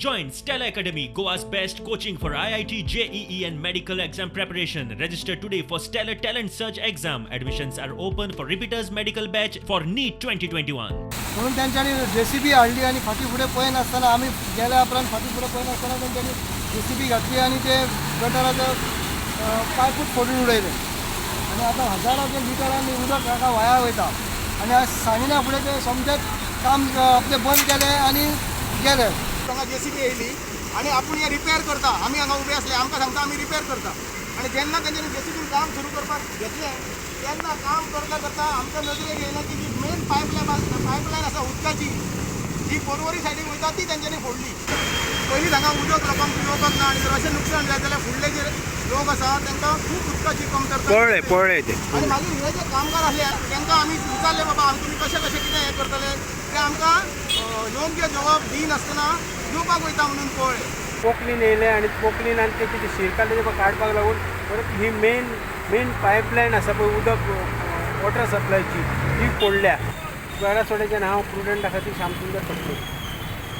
Join Stellar Academy, Goa's best coaching for IIT, JEE, and medical exam preparation. Register today for Stellar Talent Search exam. Admissions are open for repeaters medical batch for NEET 2021. म्हणून तेंच्यांनी JCB हाडली आनी फाटीं फुडें पळयनासतना, आमी गेल्या उपरांत फाटीं फुडें पळयनासतना तेंच्यांनी जेसीबी घातली आनी ते गटराचो पायपूच फोडून उडयले आनी आतां हजाराचे लिटरांनी उदक हांगा वाया वयता. आनी आज सांगिना फुडें ते सोमतेच काम आपलें बंद केलें आनी गेले. हांगा जेसीबी येयली आनी आपूण हें रिपेर करता. आमी हांगा उबे आसले, आमकां सांगता आमी रिपेर करता. आनी जेन्ना तेंच्यांनी जेसीबीन काम सुरू करपाक घेतलें तेन्ना काम करता करता आमकां नजरेक येयलें की जी मेन पायपलायन आसा उदकाची, जी पर्वरी सायडीन वयता, ती तेंच्यांनी फोडली. पयलींच हांगा उदक लोकांक पिवपाक ना आनी जर अशें नुकसाण जायत जाल्यार फुडले जे लोक आसा तांकां खूब उदकाची कमतरता. पळ्ळे पळ्ळे ते. आनी मागीर हे जे कामगार आसले तांकां आमी विचारले, बाबा आमी तुमी कशें कशें कितें हें करतले? ते आमकां योग्य जवाब दिनासतना येवपाक वयता म्हणून पळ्ळे. पोकलीन येयले आनी पोकलीन आनी तेची ती शीर काडली, तेका काडपाक लागून परत ही मेन मेन पायपलायन आसा पळय उदक वॉटर सप्लायची, ती फोडल्या. वेळा सोड्याच्यान हांव प्रुडंट आसा ती श्यामसुंदर फडके.